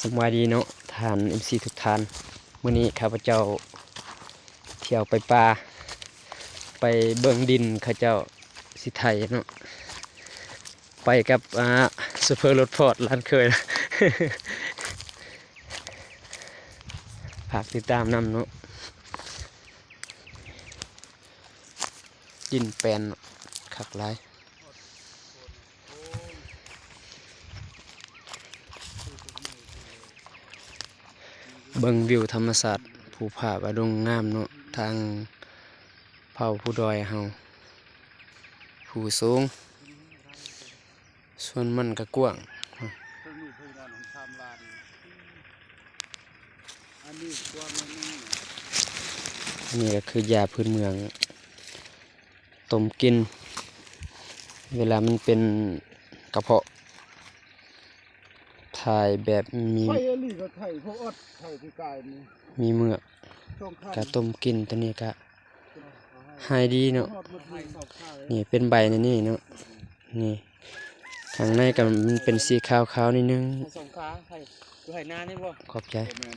ສະບາຍດີເນາະທ່ານ ເອັມຊີ ທຸກທ່ານ. ມື້ນີ້ຂ້າພະເຈົ້າທ່ຽວໄປປ່າ ໄປເບິ່ງດິນເຂົາເຈົ້າຊິໄຖເນາະ ໄປກັບ ອ່າ ໂຊເຟີລົດຟອດຫຼານເຂີຍ. ຝາກຕິດຕາມນຳເນາະ. ດິນແປນເນາະ ຄັກຫຼາຍ. ເບິ່ງວິວທຳມະຊາດ ພູຜາປ່າດົງງາມເນາະ ທາງເຜົ່າພູດອຍເຮົາ ພູສູງ ສວນມັນກະກວ້າງ. ອັນນີ້ກະຄືຢາພື້ນເມືອງ ຕົ້ມກິນ ເວລາມັນເປັນກະເພາະ ຖ່າຍແບບມີ ໄປອີ່ຫຼີກໍໄຖພວກອອດໄຖປີກາຍນີ້ ມີເມືອກ ສອງຄັນ ກະຕົ້ມກິນ. ໂຕນີ້ກະຫາຍດີເນາະ ຮອດໝົດໄຖສອງຄາເລີຍ. ນີ້ເປັນໃບໃນນີ້ເນາະ ນີ້ ຂ້າງໃນກະມັນເປັນສີຂາວໆ ໜ້ອຍໜຶ່ງ ໄຖສອງຄາ ໄຖ ຢູ່ໄຖນານີ້ບໍ່? ຂອບໃຈ. ບໍ່ແມ່ນເດີ